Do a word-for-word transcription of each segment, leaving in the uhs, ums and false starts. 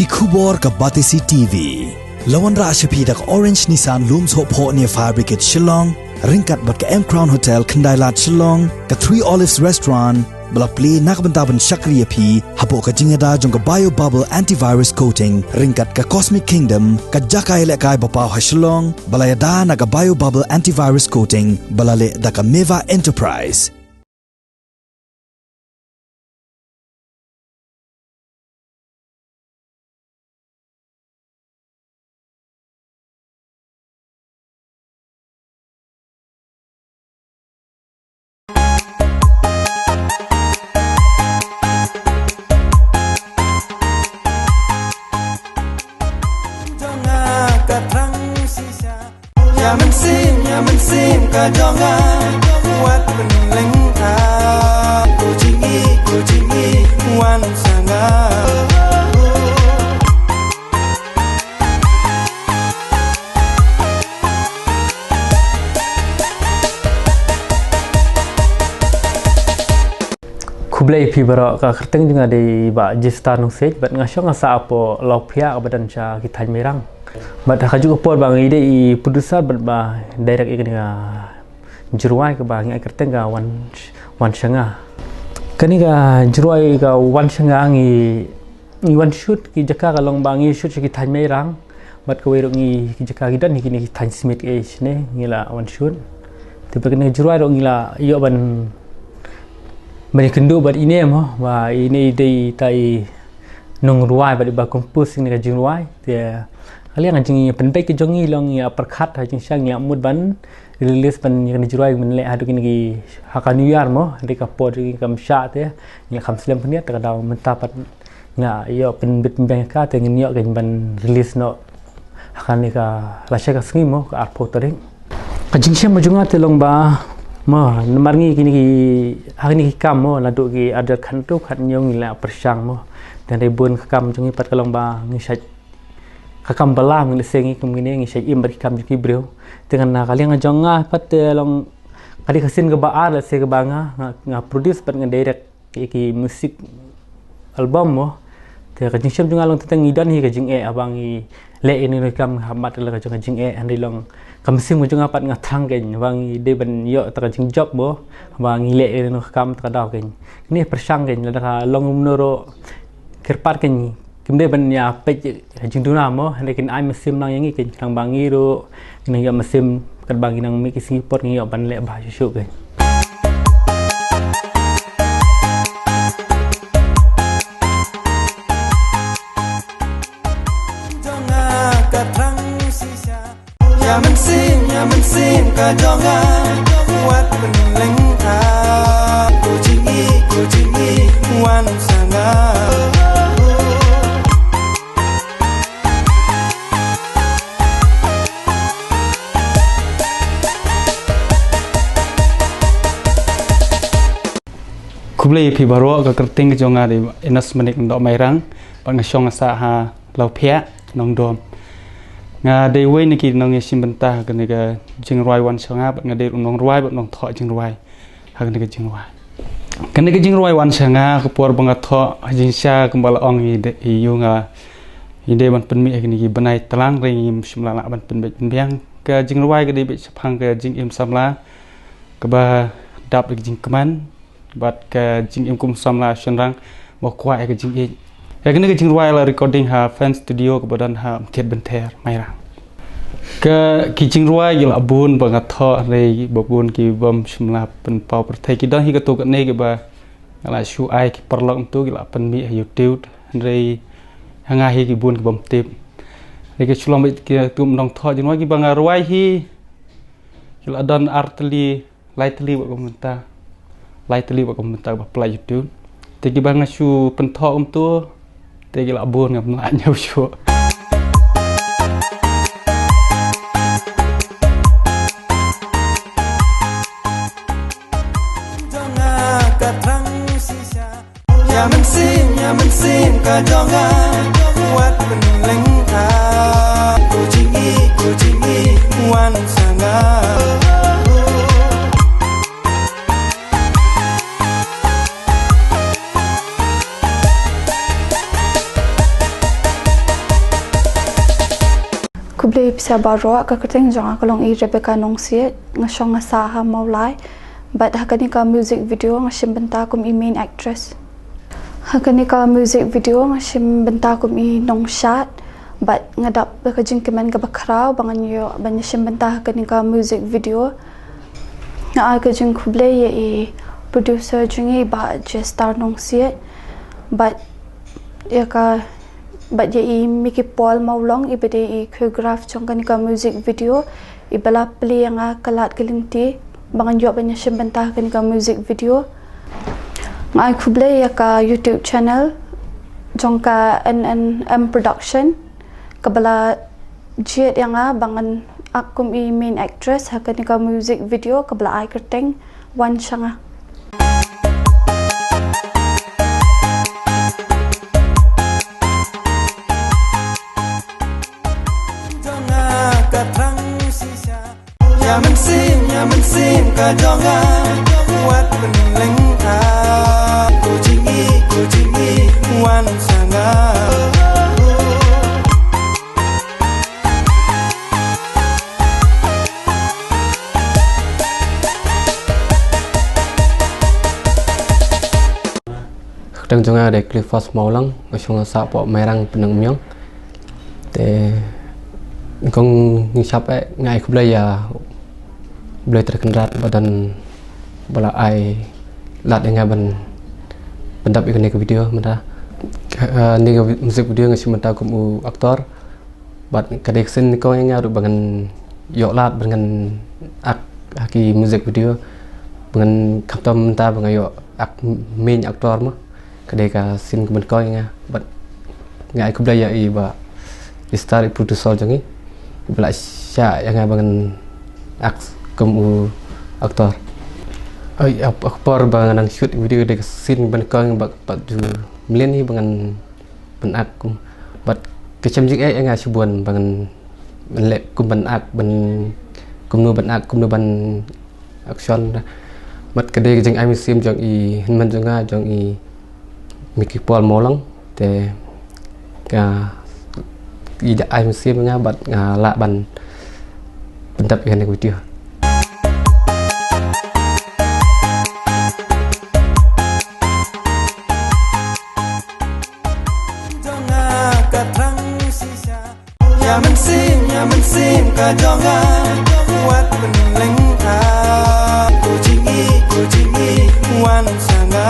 Ki khubor ka Batesi T V. La wanrah sha phi da ka Orange Nissan Lum Sohphoh near Fire Brigade Shillong, ryngkat bad ka M Crown Hotel Khyndailad Shillong, ka Three Olives Restaurant, ba la plie na ka bynta ban shakri ïa phi hapoh ka jingïada jong ka Bio Bubble Antivirus Coating, ryngkat ka Cosmic Kingdom, ka jaka ïalehkai ba paw ha Shillong, ba la ïada na ka Bio Bubble Antivirus Coating, ba la leh da ka Meva Enterprise. Ïa mynsiem, ïa mynsiem ka jong nga, wat pynleng ka. Ko jingïeit, ko jingïeit, wan sha nga. Khublei phi baroh, ka kyrteng jong nga dei Bah Jista Nongsiej, bad nga shong nga sah hapoh Lawphiah kaba don sha ki thaiñ Mairang. Bad ha kajuh ka por ba nga dei i producer bad ba direct ïa kane ka jingrwai kaba ngi ai kyrteng ka Wan, Wan Sha Nga. Kane ka jingrwai ka Wan Sha Nga ngi, ngi wan shoot ki jaka ka long ba ngi shoot sha ki thaiñ Mairang. Bad kawei ruh ngi ki jaka ki don hi kine ki thaiñ Smit eh shane ngi la wan shoot. Te bad kane ka jingrwai ruh ngi la ïoh ban, ban ïakynduh bad ine mo, ba ine i dei ita i nongrwai bad iba compose ïa kane ka jingrwai. Te ka liang ka jingpynbeit ka jong ngi long ngi la pyrkhat ha jingshisha ngi la mut ban release ban ïa kane ka jingrwai ban leh haduh kine ki ha ka New Year mo, hynrei ka por jong ngi kam shah te ngi la kham slem pynïaid, te ka daw mynta pat ngi la ïoh pynbeit pynbiang ïa ka te ngin ïoh kein ban release noh ha kane ka lashai ka sngi mo, ka arphew tarik. Ka jingshem jong nga te long ba mo, namar ngi kine ki, ha kine ki kam mo, naduh ki ar hajar khathynriew khathynñiew ngi la pyrshang mo. Te hynrei bun ka kam jong ngi pat ka long ba ngi shait, ka kam ba lam ngi lehse ngi kum kine ngi shait im bad ki kam jong ki briew. Te ngan, na ka liang jong nga pat te long ka dei ka sien kaba ar, lehse kaba nga, nga, nga produce bad nga direct ïa ki music album mo. Te ka jingshem jong nga long teng teng ngi don hi ka jingeh haba ngi leh ïa kine ki kam, ha mat la ka jong ka jingeh, hynrei long ka mynsiem ka jong nga pat nga thrang kein haba ngi dei ban ïoh ta ka jingjop mo, haba ngi leh ïa kine ki kam ta ka daw kein. Kine pyrshang kein, lada ka long kumno ruh kyrpad kein kim dei ban ïa peit ka jingduna mo, hynrei kin ai mynsiem lang ïa ngi kein, khnang ba ngi ruh ngin ïa mynsiem katba ngi nang mih ki sngi ki por ngi ïoh ban leh bha shuh shuh kein. Jong nga ka thrang shisha. Ïa mynsiem, ïa mynsiem ka jong nga, wat pynleng ka. Ko jingïeit, ko jingïeit, wan sha nga. Khublei ïa phi baroh, ka kyrteng ka jong nga dei Enos Manik Ndoh Mairang, bad nga shong nga sah ha Lawphiah, Nongdom. Nga dei uwei na ki nongïashim bynta ha kane ka jingrwai Wan Sha Nga, bad nga dei ruh nongrwai bad nongthoh jingrwai ha kane ka jingrwai. Kane ka jingrwai Wan Sha Nga, ka por ba nga thoh ha jingshisha kumba la ong i de, i ïu nga, i dei ban pynmih ha kine ki bnai tlang, hynrei ngim shym la lah ban pynbeit pynbiang. Ka jingrwai ka dei beit shaphang ka jingim samla kaba dap da ka jingkmen bad ka jingim kum samla shynrang ba kwah ïa ka jingïeit. Ïa kane ka jingrwai la recording ha Fan Studio kaba don ha Umkhet Bynther, Mairang. Ka, ki jingrwai ki la bun ba nga thoh, hynrei ba bun ki bym shym la pynpaw pyrthei. Ki don hi katto katne kiba nga la shu ai ki paralok kumto, ki la pynmih ha YouTube, hynrei ha nga hi ki bun ki bym tip. Hynrei ki shu long beit ki kum nongthoh jingrwai, kiba nga rwai hi ki la don ar tylli, lai tylli bad ka mynta. Lai tylli bad ka mynta ba pynlait YouTube. Te kiba nga shu pynthoh kumto, te ki la bun, ngam lah ñiew shuh. Jong nga ka thrang shisha. Ïa mynsiem, ïa mynsiem ka jong nga, wat pynleng ka. Ko jingïeit, ko jingïeit, wan sha nga. Khublei pisa baroh, ka kyrteng jong nga ka long i Rebecca Nongsiej, nga shong nga sah ha Mawlai. Bad ha kane ka music video nga shim bynta kum i main actress. Ha kane ka music video nga shim bynta kum i nongshad. Bad nga dap da ka jingkmen kaba khraw ba ngan ïoh ban ïa shim bynta ha kane ka music video. Nga ai ka jingkhublei ïa i producer jong ngi, Bah J Star Nongsiej. Bad ïa ka, bad ïa i Mickey Paul Mawlong, i ba dei i choreograph jong kane ka music video, i ba la plie ïa nga ka lad ka lynti ba ngan ïoh ban ïa shim bynta ha kane ka music video. Nga ai khublei ïa ka YouTube channel jong ka N N M Production, ka ba la jied ïa nga ba ngan act kum i main actress ha kane ka music video, ka ba la ai kyrteng Wan Sha Nga. Jong nga ka thrang shisha. Ïa mynsiem, ïa mynsiem ka jong nga. Wat pynleng ka. Ko jingïeit, ko jingïeit, wan sha nga. Kyrteng jong nga dei Clifford Mawlong, nga shong nga sah hapoh Mairang, Pyndengumiong. Te kong ngi sap eh, nga ai khublei ïa U Blei Trai Kynrad ba don, ba la ai lad ïa nga ban pyndap ïa kane ka video mynta. Ka, eh, ne ka music video nga shim bynta kum u actor. Bad ka dei ka sien nyngkong ïa nga ruh ba ngan ïoh lad ba ngan act ha ki music video. Ba ngan khamtam mynta ba nga ïoh act main actor mo. Ka dei ka sien kaba nyngkong ïa nga. Bad nga ai khublei ïa i Bah J Star, i producer jong ngi, ba la shah ïa nga ba ngan act kum u actor. Ai, ap-, ap-, por ba nga nang shoot video, ka dei ka sien kaba nyngkong ïa nga, bad, bad ju mlien hi ba ngan ban act kum. Bad ka shem jingeh ïa nga shibun ba ngan, ban leh kum ban act, ban kumno ban act, kumno ban action. Bad ka dei ka jingai mynsiem jong i hynmen jong nga, jong i Mickey Paul Mawlong. Te ka, i da ai mynsiem ïa nga bad nga lah ban pyndap ïa kane ka video. Jong nga ka thrang shisha. Ïa mynsiem, ïa mynsiem ka jong nga. Wat pynleng ka. Ko jingïeit, ko jingïeit, wan sha nga.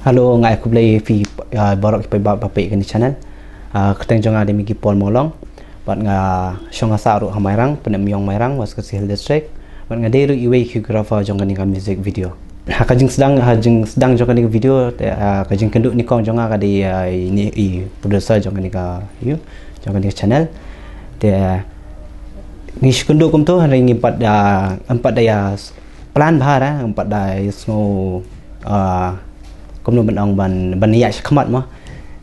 Hello, nga ai khublei ïa phi, ah, baroh ki paidbah ba peit kane ka channel. Ah, kyrteng jong nga dei Mickey Paul Mawlong. Bad nga shong nga sah ruh ha Mairang, Pyndengumiong Mairang, West Khasi Hills District. Bad nga dei ruh iwei i choreographer jong kane ka music video. Ha ka jingsdang, ha jingsdang jong kane ka video, te, ah, ka jingkynduh nyngkong jong nga ka dei, ah, i, i producer jong kane ka, ïa, jong kane ka channel. Te, ah, ngi shu kynduh kumto, hynrei ngim pat da, ngim pat da ïa plan bha, ngim pat da ïa sngew, ah, kumno ban ong ban, ban ïaid shakhmat mo.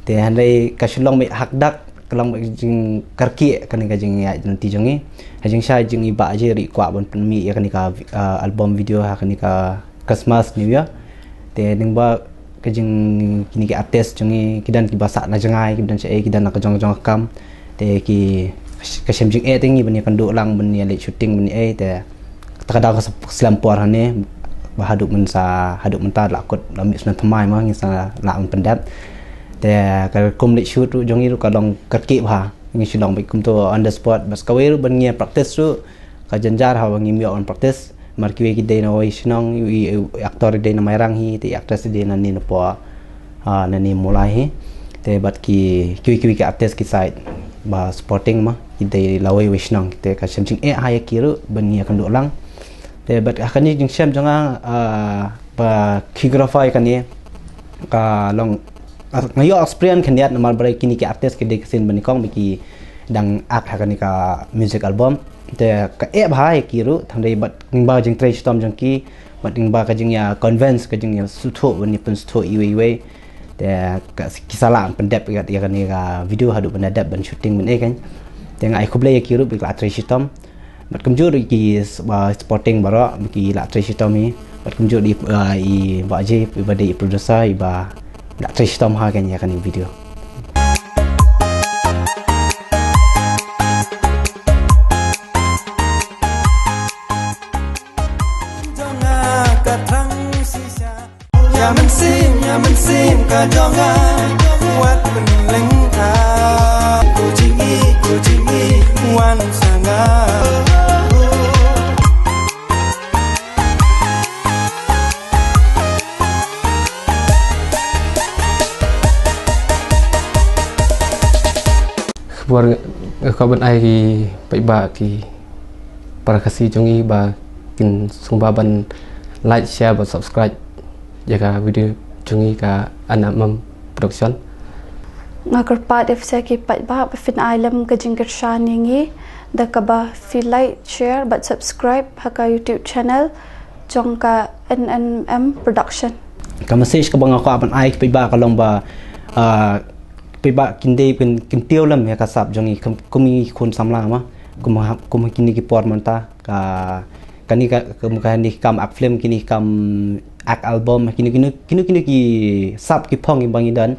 Te hynrei ka shu long beit hakdak, ka long beit jingkyrkieh kane ka jingïaid lynti jong ngi. Ha jingshai jong i Bah J ruh i kwah ban pynmih ïa kane ka, ah, album video ha kane ka Christmas New Year. Te lyngba ka jing, kine ki artist jong ngi ki don kiba sah na jngai, ki don shaei, ki don na ka jong jong ka kam. Te ki, ka shem jingeh te ngi ban ïakynduh lang, ban ïaleit shooting, ban ïa ei, te kata ka daw ka slem por hangne, ba haduh mynta, haduh mynta la kut la mih snem thymmai ma ngi sa lah ban pyndep. Te ka kum leit shoot ruh jong ngi ruh ka long kyrkieh bha. Ngi shu long beit kumto on the spot, bad kawei ruh ban ngi practice ruh ka jynjar haba ngim ïoh ban practice. Namar kiwei ki dei na wei shnong, i, i, i actor i dei na Mairang hi, te i actress i dei na ne na poh, ah, na ne Mawlai hi. Te bad ki, kiwei kiwei ki artist ki side ba supporting ma, ki dei lawei wei shnong, te ka shem jingeh ha ïa ki ruh ban ngi ïakynduh lang. Te bad ha kane ka jingshem jong nga, ah, ba choreographer ïa kane ka long, ah, nga ïoh experience khyndiat namar ba kine ki artist ki dei ka sien ba nyngkong ba ki dang act ha kane ka music album. Te ka eh bha ïa ki ruh, tang dei bad lyngba jingtrei shitom jong ki, bad lyngba ka jingïa convince, ka jingïa sngewthuh, ban ïa pynsngewthuh iwei iwei. Te ka, ki sa lah pyndep ïa, ïa kane ka video haduh ban da dep ban shooting ban ei kan. Te nga ai khublei ïa ki ruh ba ki la trei shitom. Bad kumjuh ruh ki s-, ba supporting baroh ba ki la trei shitom hi. Bad kumjuh ruh i, ah, i Bah Ajay, i ba dei i producer, i ba la trei shitom ha kane, ïa kane video. Ïa mynsiem, ïa mynsiem ka jong nga, wat pynleng ka. Ko jingïeit, ko jingïeit, wan sa nga. Khubor nga kwah ban ai ki paidbah ki para Khasi jong ngi ba kin sngewbha ban like, share bad subscribe ïa ka video jong ngi ka N M M Production. Nga kyrpad ïa phi sa ki paidbah ba phin ai lem ka jingkyrshan ïa ngi da kaba phi like, share bad subscribe ha ka YouTube channel jong ka N M M Production. Ka message kaba nga kwah ban ai ki paidbah ka long ba, ah, paidbah kin dei kin, kin tiew lem ïa ka sap jong ngi kum, kum ngi khun samla ma, kum ha, kum kine ki por mynta ka, kane ka, kum kane ki kam ak film, kine ki kam ak album, kine, kine, kine, kine ki sap ki phong ba ngi don.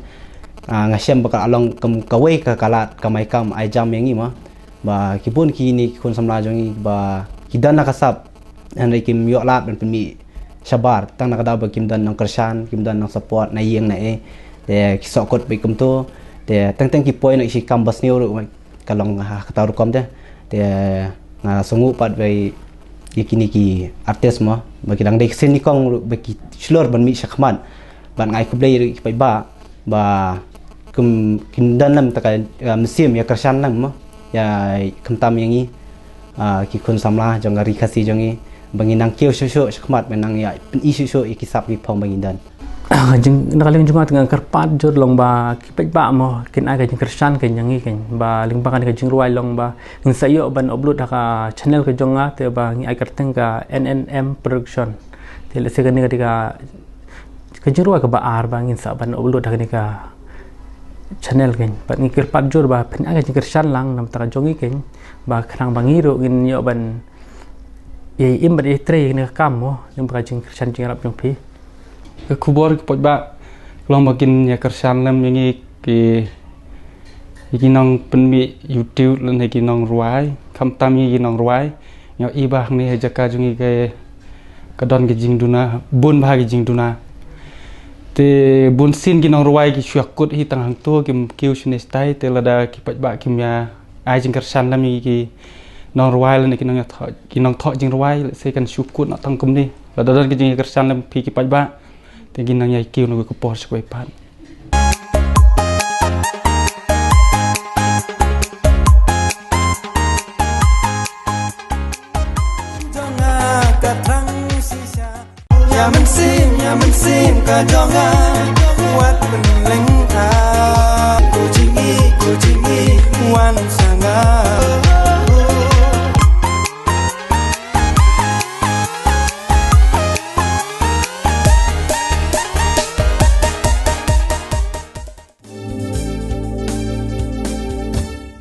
Ah, nga shem ba ka long kum kawei ka, ka lad kamai kam ai jam ïa ngi ma. Ba ki bun kine ki khun samla jong ngi ba ki don na ka sap, hynrei kim ïoh lad ban pynmih shabar, tang na ka daw ba kim don nongkyrshan, kim don nongsupport na ïing na ei. Te ki sohkut beit kumto. Te teng teng ki poi na ki kam basniew ruh ka long ha kata rukom te. Te nga sngew pat ba ïa kine ki artist mo ba ki dang dei ki sien nyngkong ruh ba ki shlur ban mih shakhmat. Bad nga ai khublei ruh ki paidbah ba kum kin don lem ta ka, eh, mynsiem ïa kyrshan lem mo, ïa khamtam ïa ngi, ah, ki khun samla jong ka ri Khasi jong ngi, ba ngin nang kiew shuh shuh shakhmat, ba nang ïa pyni shuh shuh ïa ki sap ki phong ba ngi don. Jing, na ka liang jong nga te nga kyrpad jur long ba ki paidbah mo kin ai ka jingkyrshan ka ïa ngi, kin ba lyngba kane ka jingrwai long ba ngin sa ïoh ban upload ha ka channel ka jong nga te ba ngi ai kyrteng ka N N M Production. Te lehse kane ka dei ka ka jingrwai kaba ar ba ngin sa ban upload ha kane ka channel, kin bad ngi kyrpad jur ba phin ai ka jingkyrshan lang na ka bynta ka jong ngi, kin ba khnang ba ngi ruh ngin ïoh ban ïa im bad ïa trei ïa kane ka kam mo, lyngba ka jingkyrshan jingïarap jong phi. Ka khubor ki paidbah ka long ba kin ïa kyrshan lem ïa ngi ki, ïa ki nongpynmih YouTube lane ki nongrwai, khamtam ïa ki nongrwai. Ngi ïohi ba hangne ha jaka jong ngi ka, ka don ka jingduna, bun bha ka jingduna. Te bun sien ki nongrwai ki shu ïa kut hi tang hangto, kim kiew shane shatai, te lada ki paidbah kim ïa ai jingkyrshan lem ïa ki nongrwai lane ki nongïathoh, ki nongthoh jingrwai, lehse kan shu kut noh tang kumne. Lada don ka jingkyrshan lem phi ki paidbah, te ngin nang ïa kiew noh ka por sha kawei pat. Ïa mynsiem, ïa mynsiem ka jong nga, wat pynleng ka. Ko jingïeit, ko jingïeit, wan sa nga.